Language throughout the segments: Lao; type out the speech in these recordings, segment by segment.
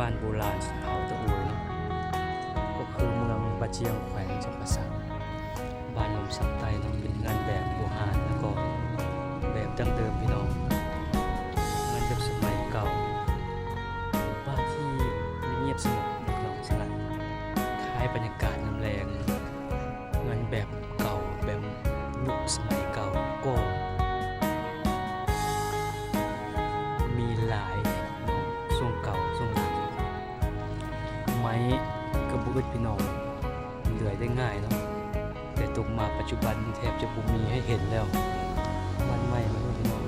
ບ້ານໂບລານຊົນເຜົ່າຕາໂອຍເນາະ ກໍຄືເມືອງບາຈຽງ ແຂວງຈຳປາສັກ. ບ້ານລົມສັກໃຕ້ເນາະ ເປັນເຮືອນແບບບູຮານ ແລ້ວກໍແບບດັ້ງເດີມພີ່ນ້ອງ ເຮືອນແບບສະໄໝເກົ່າ. ບ້ານທີ່ງຽບສະຫງົບເນາະ ສະຫງັບ ຄ້າຍບັນຍາກາດຍາມແລງ. ເຮືອນແບບເກົ່າ ແບບຍຸກສະໄໝເກົ່າກໍມີຫຼາຍເນາະ ຊ່ວງເກົ່າຊ່ວງຫຼັງ. ໄມ້ກໍບໍ່ອຶດພີ່ນ້ອງ ເລື່ອຍໄດ້ງ່າຍເນາະ ແຕ່ຕົກມາປັດຈຸບັນແທບຈະບໍ່ມີໃຫ້ເຫັນແລ້ວ. ບ້ານໃໝ່ເນາະພີ່ນ້ອງ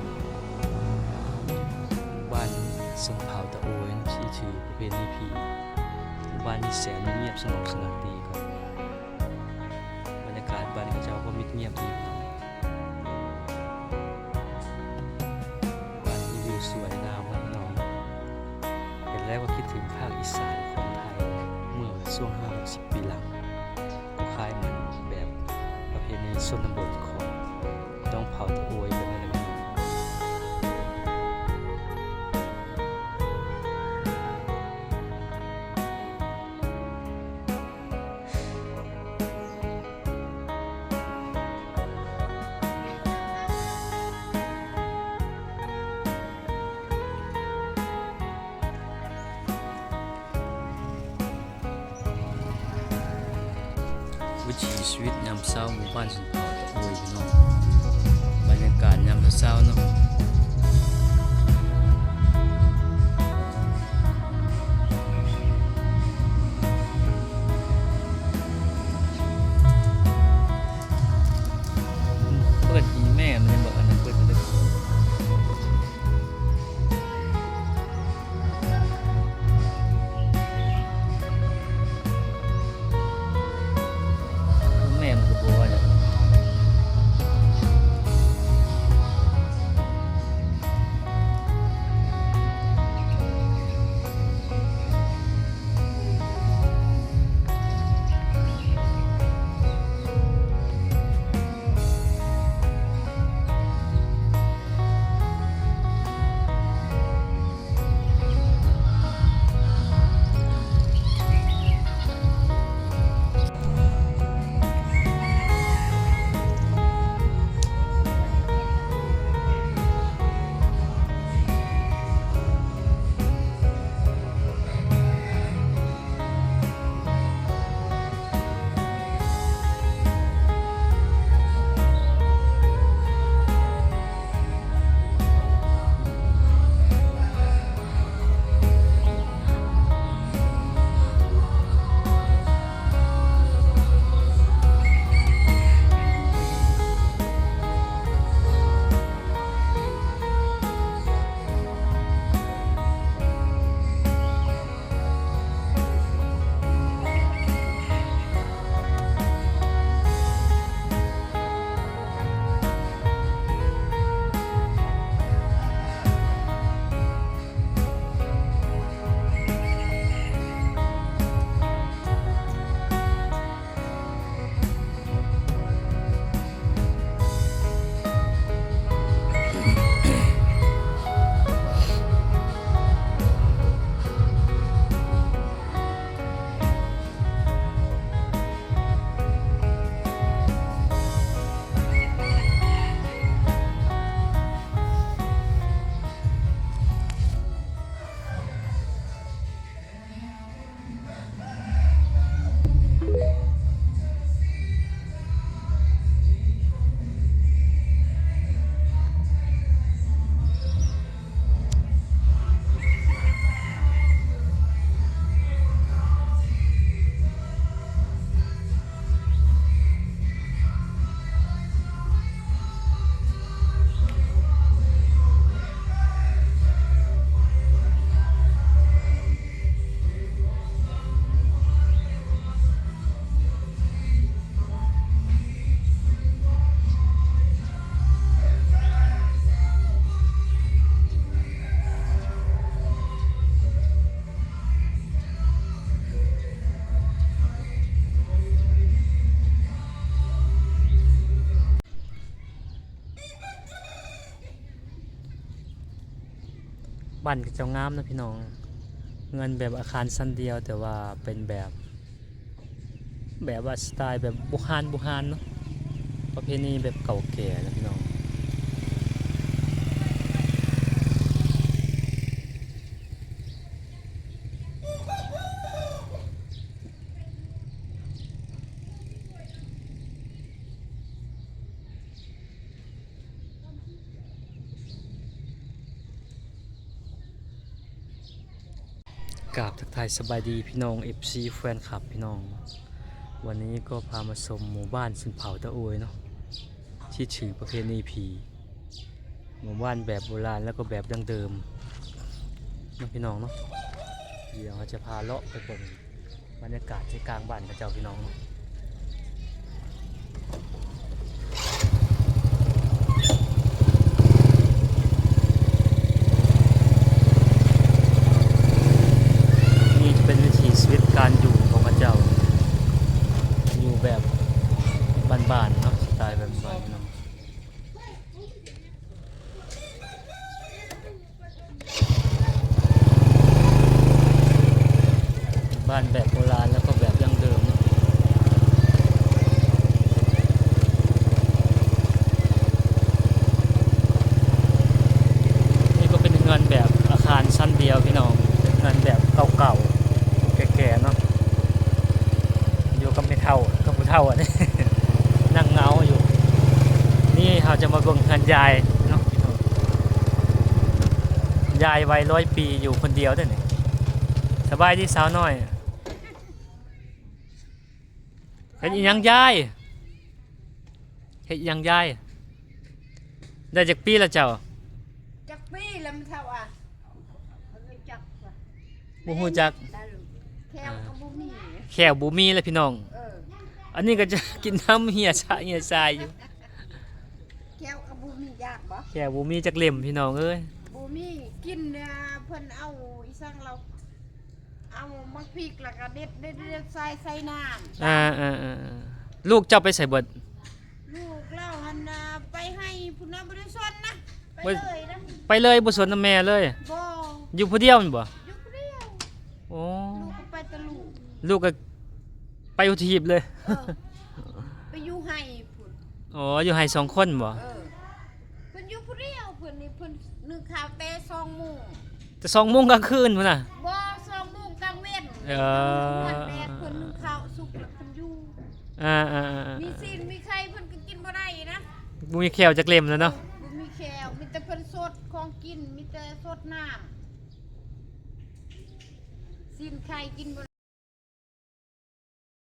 ບ້ານຊົນເຜົ່າຕາໂອຍ ທີ່ຖືປະເພນີຜີ. ບ້ານນີ້ແສນງຽບສະຫງົບສະຫງັດດີຄັບ ບັນຍາກາດບ້ານເຂົາເຈົ້າກໍມິດງຽບດີພີ່ນ້ອງ. ບ້ານທີ່ວິວສວຍງາມເນາະພີ່ນ້ອງ ເຫັນແລ້ວກໍຄິດເຖິງພາກອີສານຂອງໄທເມື່ອຊ່ວງຫ້າຫົກສິບປີຫຼັງ ກໍຄ້າຍມັນແບບປະເພນີຊົນນະບົດຂອງ ຂອງເຜົ່າຕາໂອຍແບບນັ້ນແຫຼະ. ວິຖີຊີວິດຍາມເຊົ້າ ໝູ່ບ້ານຊົນເຜົ່າຕາໂອຍພີ່ນ້ອງ ບັນຍາກາດຍາມເຊົ້າໆເນາະ. ເປີດອີແມ່ມັນຍັງບໍ່ ອັນນັ້ນເປີດບໍ່ໄດ້ ແມ່ມັນກໍບໍ່ວ່າຫຍັງ. ບ້ານເຂົາເຈົ້າງາມເນາະພີ່ນ້ອງ, ເຮືອນແບບອາຄານຊັ້ນດຽວ ແຕ່ວ່າເປັນແບບ ແບບວ່າສະໄຕແບບບູຮານ ບູຮານເນາະ ປະເພນີແບບເກົ່າແກ່ນະພີ່ນ້ອງ. ກາບທັກທາຍສະບາຍດີພີ່ນ້ອງ ເອັຟຊີ ແຟນຄລັບພີ່ນ້ອງ, ວັນນີ້ກໍພາມາຊົມໝູ່ບ້ານຊົນເຜົ່າຕາໂອຍເນາະ ທີ່ຖືປະເພນີຜີ ໝູ່ບ້ານແບບໂບລານ ແລ້ວກໍແບບດັ້ງເດີມເນາະພີ່ນ້ອງເນາະ. ດຽວເຮົາຈະພາເລາະໄປເບິ່ງ ບັນຍາກາດໃຈກາງບ້ານເຂົາເຈົ້າພີ່ນ້ອງເນາະ. ນີ້ຈະເປັນວິຖີຊີວິດການຢູ່ຂອງເຂົາເຈົ້າ ຢູ່ແບບບ້ານໆເນາະ ສະໄຕແບບບ້ານເນາະ. ບ້ານແບບໂບລານ ແລ້ວກໍແບບດັ້ງເດີມເນາະ. ນີ້ກໍເປັນເຮືອນແບບອາຄານຊັ້ນດຽວພີ່ນ້ອງ, ເປັນເຮືອນແບບເກົ່າໆ ແກ່ໆເນາະ. ຢູ່ກັບແມ່ເຖົ້າ ກັບຜູ້ເຖົ້າອັນນີ້ ນັ່ງເຫງົາຢູ່. ນີ້ເຮົາຈະມາເບິ່ງເຮືອນຍາຍເນາະ, ຍາຍໄວຮ້ອຍປີ ຢູ່ຄົນດຽວເດ້ນີ້. ສະບາຍດີສາວນ້ອຍ. ເຮັດອີ່ຫຍັງຍາຍ? ເຮັດອີ່ຫຍັງຍາຍ? ໄດ້ຈັກປີລະເຈົ້າ? ຈັກປີລະມັນເຖົ້າອະ? ຈັກ ບໍ່ຮູ້ຈັກ. ແຂ້ວກໍບໍ່ມີ ແຂ້ວບໍ່ມີລະພີ່ນ້ອງ. ເອີ ອັນນີ້ກໍຈະກິນນ້ຳເຫຍຊະ ເຫຍຊາຍຢູ່. ແຂ້ວກໍບໍ່ມີ ຢາກບໍ່? ແຂ້ວບໍ່ມີຈັກເຫຼັ້ມພີ່ນ້ອງເອີຍ. ບໍ່ມີ ກິນ ເພິ່ນເອົາອີ່ສັງລາວ ເອົາໝາກພິກ ແລ້ວກໍເດັດ ເດັດ ເດັດ ໃສ່ ໃສ່ນ້ຳ. ອ່າ ລູກເຈົ້າໄປໃສເບິດ? ລູກລາວຫັ້ນນະ ໄປໃຫ້ພຸ້ນນະ ບໍ່ໄດ້ສົນນະ ໄປເລີຍນະ. ໄປເລີຍ ບໍ່ສົນນຳແມ່ເລີຍ? ບໍ່. ຢູ່ຜູ້ດຽວແມ່ນບໍ່? ຢູ່ຜູ້ດຽວ. ໂອ້ ລູກກໍໄປແຕ່ລູກ ລູກກໍໄປຫົວຖີບເລີຍ. ເອີ ໄປຢູ່ໄຮ່ພຸ້ນ. ອໍ ຢູ່ໄຮ່ສອງຄົນບໍ່? ເອີ ເພິ່ນຢູ່ຜູ້ດຽວ ເພິ່ນນີ້ ເພິ່ນໜຶ້ງເຂົ້າແຕ່ສອງໂມງ ແຕ່ສອງໂມງກາງຄືນພຸ້ນນະ? ບໍ່ ສອງໂມງກາງເວັນ. ເອີ ເພິ່ນໜຶ້ງເຂົ້າສຸກແລ້ວເພິ່ນຢູ່. ອ່າໆໆໆ ມີຊີ້ນມີໄຂ່ເພິ່ນກໍກິນບໍ່ໄດ້ນະ. ບໍ່ມີແຂ້ວຈັກເຫຼັ້ມແລ້ວເນາະ. ບໍ່ມີແຂ້ວ ມີແຕ່ເພິ່ນສົດຂອງກິນ ມີແຕ່ສົດນ້ຳ ຊີ້ນໄຂ່ກິນບໍ່ໄດ້.